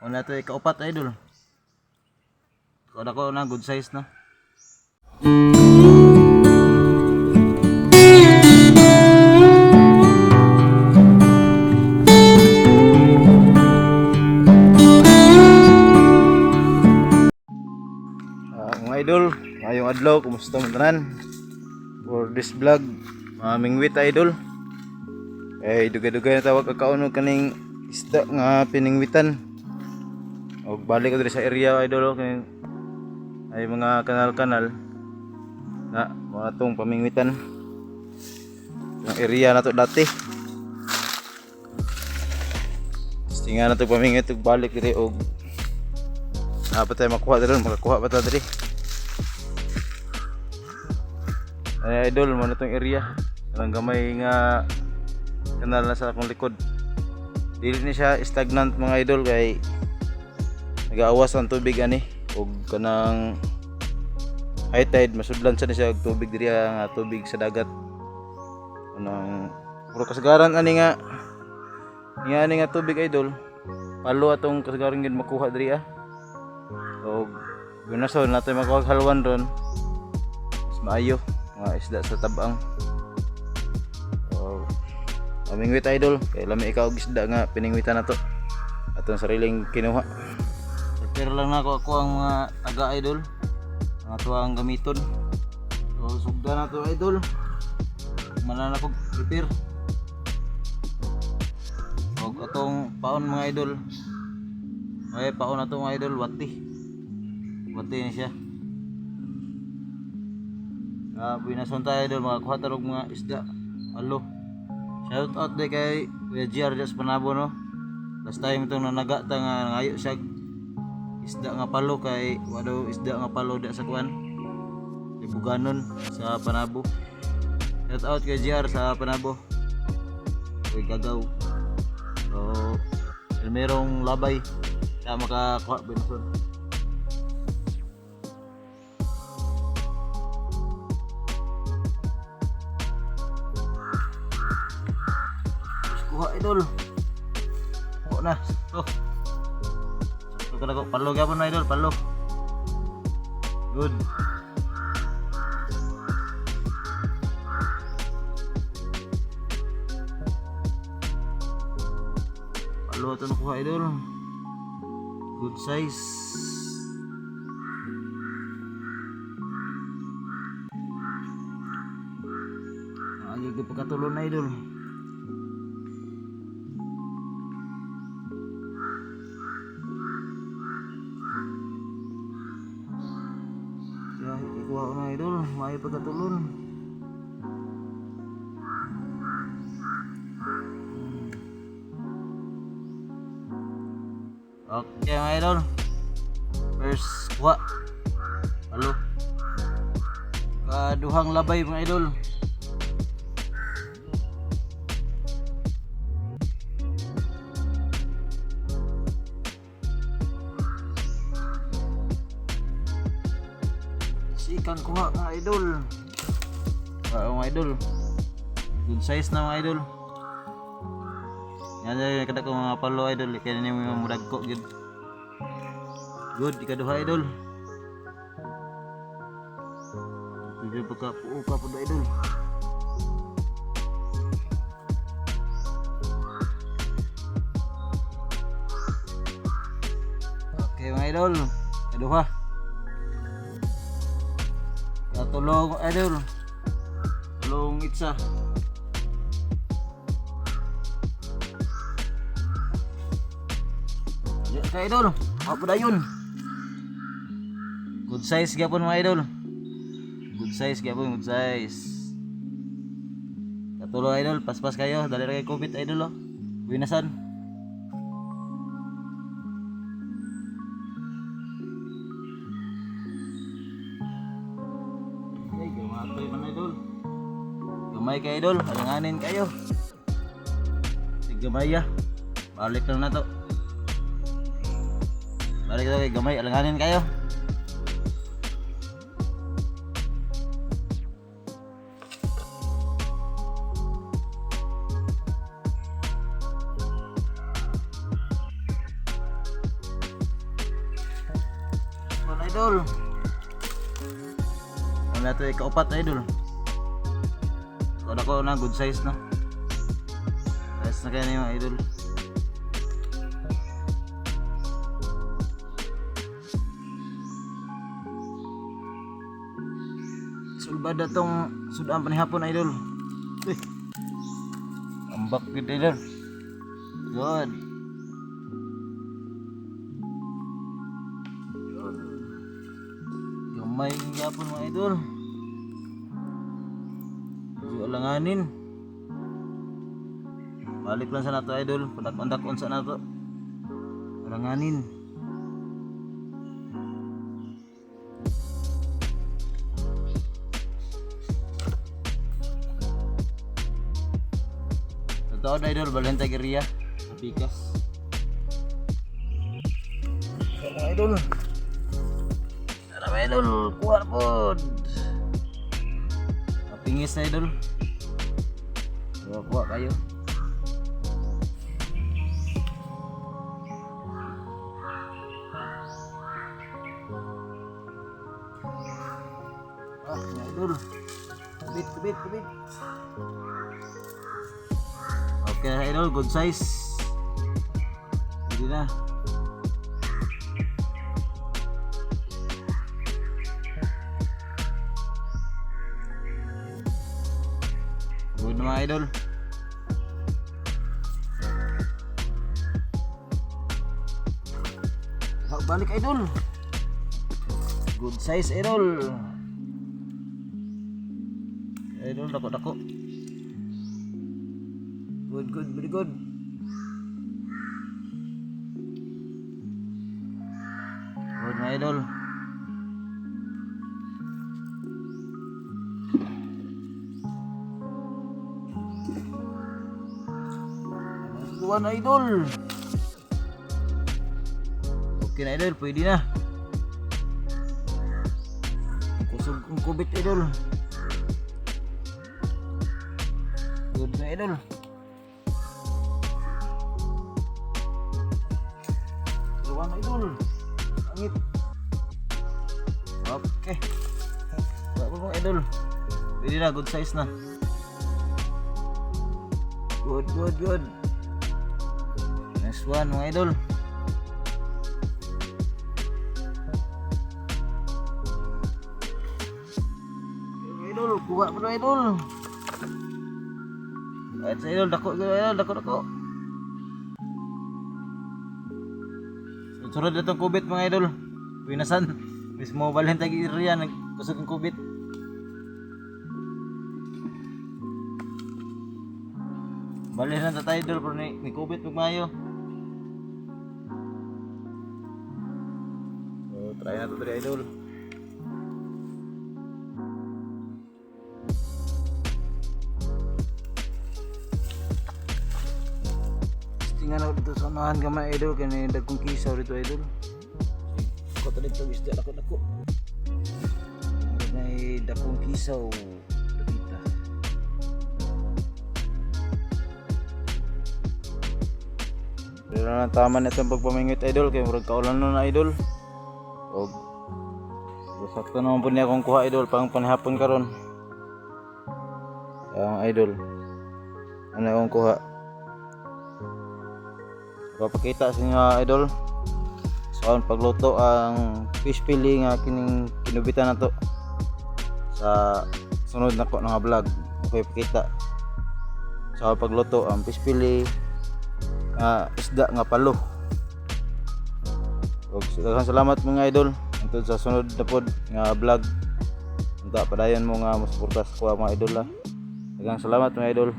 Una to ikaupat, idol. Kuha ko na good size na. Mga idol, ngayong adlaw, kumusta man tanan? For this vlog, mamingwit, idol. Eh, dugay-dugay na tawag kakaon og kaning isda nga piningwitan. Og balik ko diri sa area, idol, oh, kay ay mga kanal-kanal na mga tong pamingwitan. Ang area na to dati. Tinga na to pamingwit og balik diri og dapat tayo makuha diri, makakuha pa ta diri. Ay idol, mo na tong area. Kanang gamay nga kanal na sa akong likod. Dili ni siya stagnant, mga idol, kay nagaawas ang tubig ani og kanang high tide masudlan sa ni siya og tubig diri nga tubig sa dagat. Kanang puro kasagaran ani nga nga ani nga tubig, idol. Palo atong kasagaran gid makuha diri ah. Og gunason nato makuha og halwan ron. Mas maayo mga isda sa tabang. So, mamingwit, idol, kay lami ikaw og isda nga piningwitan nato. Atong sariling kinuha. Prepare lang nako ako ang mga taga, idol. Mga tuwang gamiton. So sugda na to, idol. Manan ako prepare. Og atong paon, mga idol. Ay paon na to, mga idol, wati. Wati ni siya. Ah, buinason tayo, idol, makakuha tarog mga isda. Alo. Shout out de kay Kuya GR Dias Panabo, no. Last time itong nanaga ta nga nangayo siya isda nga palo kay wa daw isda nga palo da sa kuan. Libuganon sa Panabo. Shout out kay GR sa Panabo. Kay Gagaw. So, merong labay sa makakuha buinason. Terus kuha, idol. Kuha na. Oh. Sakto ka na ko. Palo gyapon na, idol, palo. Good. Palo ito nakuha, idol. Good size. Agi ko pagkatulon na, idol. Ya, ikuha ko na, idol. May pagkatulon. Okay, mga idol. First kuha. Palo. Kaduhang labay, mga idol. Sikan kuha, mga idol. Wow, mga idol. Good size na, mga idol. Yan yan kada ko mga palo, idol, kaya ni mo murag ko gyud. Good ikaduha, idol. Medyo pagka puo ka po, idol. Okay, mga idol, ikaduha. Katulong, idol. Tulong itsa. Diyan ka, idol. Ako dayon. Good size gyapon, mga idol. Good size gyapon, good size. Katulo, idol, paspas kayo, dali ra kay COVID, idol oh. Buinasan. Ay, gamatoy man, idol. Gamay kay idol, alanganin kayo. Sig gamay ah. Balik lang na to. Balik to kay gamay, alanganin kayo. Idol. Ano na ito, ikaupat, idol. Kuha ko na, good size na. Size na kaya na yung idol. Sulbad na tong sudan panihapon, idol. Uy. Ambak gud, idol. Good. Yun. Gamay ng gapon, mga idol. Medyo alanganin. Balik lang sa nato, idol. Padak-pandak sa nato. Alanganin. Totoo na, idol, balhin tayo area. Sa pikas. So, mga idol. Tara, mga idol, kuha na pod. Mapingis na, idol. Kuha, kuha kayo. Ah, mga idol. Kubit, kubit, kubit. Okay, idol, good size. Hindi na. Good na, mga idol. Balik, idol. Good size, idol. Idol, dako dako. Good, good, very good. Good, mga idol. One, idol. Okay na, idol, pwede na. Kusog ang kubit, idol. Good na, idol. Dalawa na, idol. Angit. Okay. Wala pa, mga idol. Pwede na, good size na. Good, good, good. Nice one, mga idol. Mga idol, kuha pa na, idol. Kahit sa idol, dako, idol, dako, dako. Sunod na itong kubit, mga idol. Pinasan. Mismo balhin tag area nagkusog ang kubit. Balhin na tayo, idol, pero ni kubit pag mayo. So try na to diri, idol. Tingnan ako dito sa unahan gamay, idol, kay ni dagkong kisaw dito, idol. Ko to dito isda dako dako. May dakong kisaw dapita. Pero na tama na itong pagpamingwit, idol, kay murag kaulan na, idol. Og sakto naman po niya akong kuha, idol, pang panihapon karon. Ang idol. Ano akong kuha? Papakita sa inyo, idol. So ang pagluto ang fish fillet nga kining kinubitan na to sa sunod na ko nga vlog. Okay, pakita sa pagluto ang fish fillet nga isda nga palo. Ug daghang salamat, mga idol. Hangtod sa sunod na pod nga vlog. Unta padayon mo nga mosuporta sa kuha, mga idol ha. Daghang salamat, mga idol.